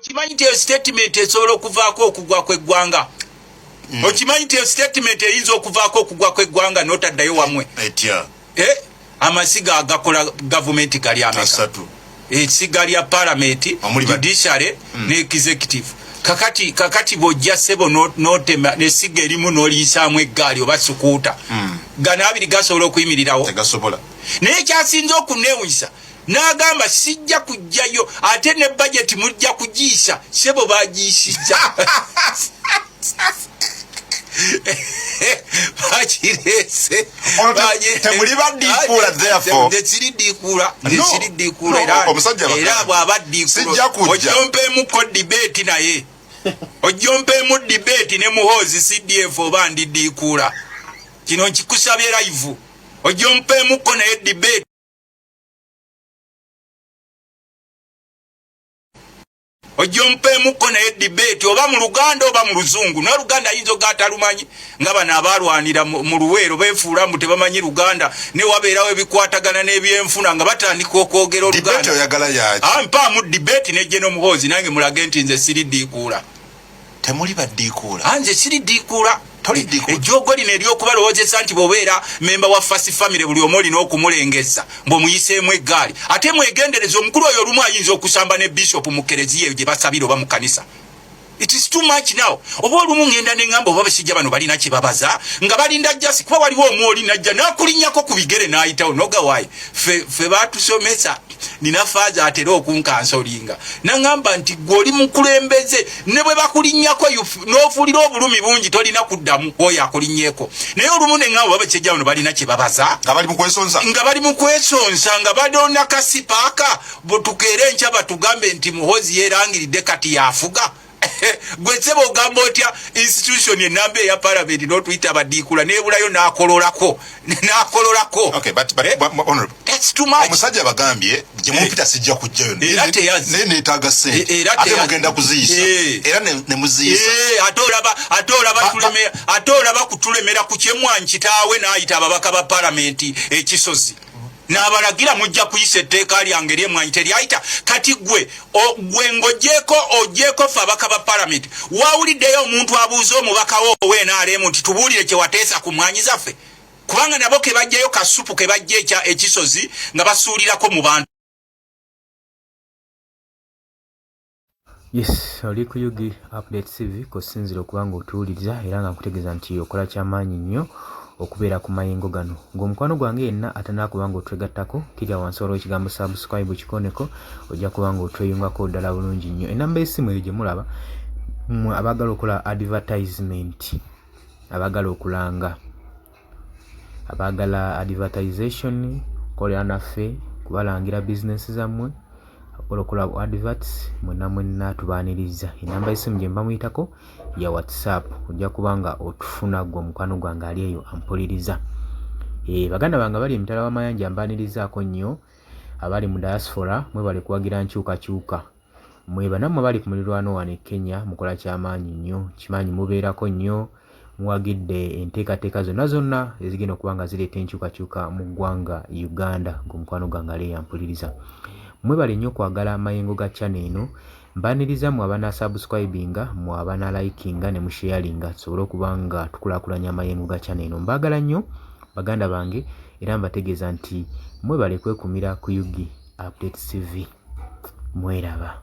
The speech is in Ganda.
Okimanyi nti eyo statement esobola okuvaako okugwa kw'eggwanga? Okimanyi nti eyo statement eyinza okuvaako okugwa kw'eggwanga n'otaddayo wamwe? Etya? Eh, amasiga agakola gavumenti gali ameka? Asatu. Esiga lya palamenti, judiciary ne executive. Kakati bw'ojja ssebo n'otema n'essiga erimu n'oliyisaamu eggaali oba sukuuta, gano abiri gasobola okuyimirirawo? Tegasobola. Naye kyasinze okuneewunyisa, n'agamba sijja kujjayo, ate ne bajeti mujja kugiyisa. Ssebo, bagiyisizza, bakireese. Ono temuli baddiikuula, therefore. Nze siri ddiikuula, nze No. siri ddiikuula. No, Era omusajja era abagamba. bw'aba ddiikuula, Sijja kujja. ojjompeemuko debate naye, ojjompeemu debate ne Muhoozi CDF oba ndi ddiikuula. Kino nkikusabye live, ojjompeemuko naye debate, ojjompeemuko naye debate, oba mu Luganda oba mu Luzungu. Naye Oluganda ayinza oga atalumanyi, nga bano abalwanira mu Luweero beefuula mbu tebamanyi Luganda, ne wabeerawo ebikwatagana n'ebyenfuna nga batandika okwogera Debate Oluganda. oyagala yaki? Ah, mpaamu debate ne General Muhoozi, nange mulage nti nze siri ddiikuula. Temuli baddiikuula. Ah, nze siri ddiikuula. Toli ddiikuula. Ejjoogo lino ery'okubalowoozesa nti bw'obeera memba wa first family buli omu olina okumulengeza mbw'omuyiseemu eggaali. Ate mwegendereza omukulu oyo, olumu ayinza okusamba ne bishop mu kereziya eyo gye basabira oba mu kanisa. It is too much now. Oba olumu ngenda neŋŋamba oba basajja bano balina kye babaza nga balinda jasi, kuba waliwo omu oli najja n'akulinnyako ku bigere n'ayitawo nogawaayi. Ffe batusomesa, nina faaza atera okunkansolinga naŋŋamba nti gwe oli mukulembeze, ne bwe bakulinnyako n'ofuulira obulumi bungi, tolina kuddamu oyo akulinnyeko. Naye olumu neŋŋamba oba basajja bano balina kye babaza nga bali mu kwesonsa, nga bali mu kwesonsa, nga balonda kasipaaka tukeere enkya batugambe nti Muhozi yeerangiridde kati yafuga. Gwe sebo ogamba otya institution enamba eya palamenti n'otuyita abadiikula nebulayo n'akololako n'akololako? Okay, but Eh? but, honorable, That's too much. Omusajja bagambye gye mumpita sijja kujjayo. Era teyazze. Naye neetaaga ssente. Era Ate teyazze. mugenda kuziyisa. Era ne muziyisa. Eh, ate olaba ate olaba kutulemera ku kyemwanyi kitaawe n'ayita ababaka ba palamenti ekisozi n'abalagira mujja kuyisa etteeka lyange eryemwanyi teryayita. Kati gwe gwe ng'ogyeko ogyeko ffe ababaka ba palamenti, wawuliddeyo omuntu abuuza omubaka wo owa NRM nti tubuulire kye wateesa ku mwanyi zaffe? Kubanga nabo ke bajjayo kasupu ke bajja ekya ekisozi nga basuulirako mu bantu. Yes, oli ku UG Update TV kosinzira okuba nga otuwuliriza, era nga nkutegeeza nti okola kyamaanyi nnyo okubeera ku mayengo gano. Ng'omukwano gwange yenna atanakuba nga otwegattako, kirya wansi waliwo ekigambo subscribe, kikoneko, ojja kuba nga otweyungako ddala bulungi nnyo. Enamba y'essimu eyo gye mulaba, mmwe abaagala okukola advertisement, abaagala okulanga, abaagala advertisation, kolera naffe kubalangira bizinensi zammwe, akola okukola adverts, mwenna mwenna tubaaniriza. Enamba y'essimu gye mba muyitako ya WhatsApp, ojja kuba nga otufuna gwe omukwano gwange ali eyo ampuliriza. Baganda bange abali emitala w'amayanja mbaanirizaako nnyo, abali mu diaspora mwebale kuwagira nkyukakyuka. Mwe banammwe abali ku mulirwano wano e Kenya mukola kyamaanyi nnyo, kimanyi mubeerako nnyo, muwagidde enteekateeka zonna zonna ezigenda okuba nga zireeta enkyukakyuka mu ggwanga Uganda. Gwe omukwano gwange ali eyo ampuliriza, mwebale nnyo okwagala amayengo ga channel eno. Mbaaniriza mmwe abanasubscribinga, mmwe abanalikinga ne musharinga, tusobole okuba nga tukulaakulanya amayengo ga channel eno. Mbaagala nnyo baganda bange, era mbategeeza nti mwebale kwekumira ku UG Update TV. Mweraba.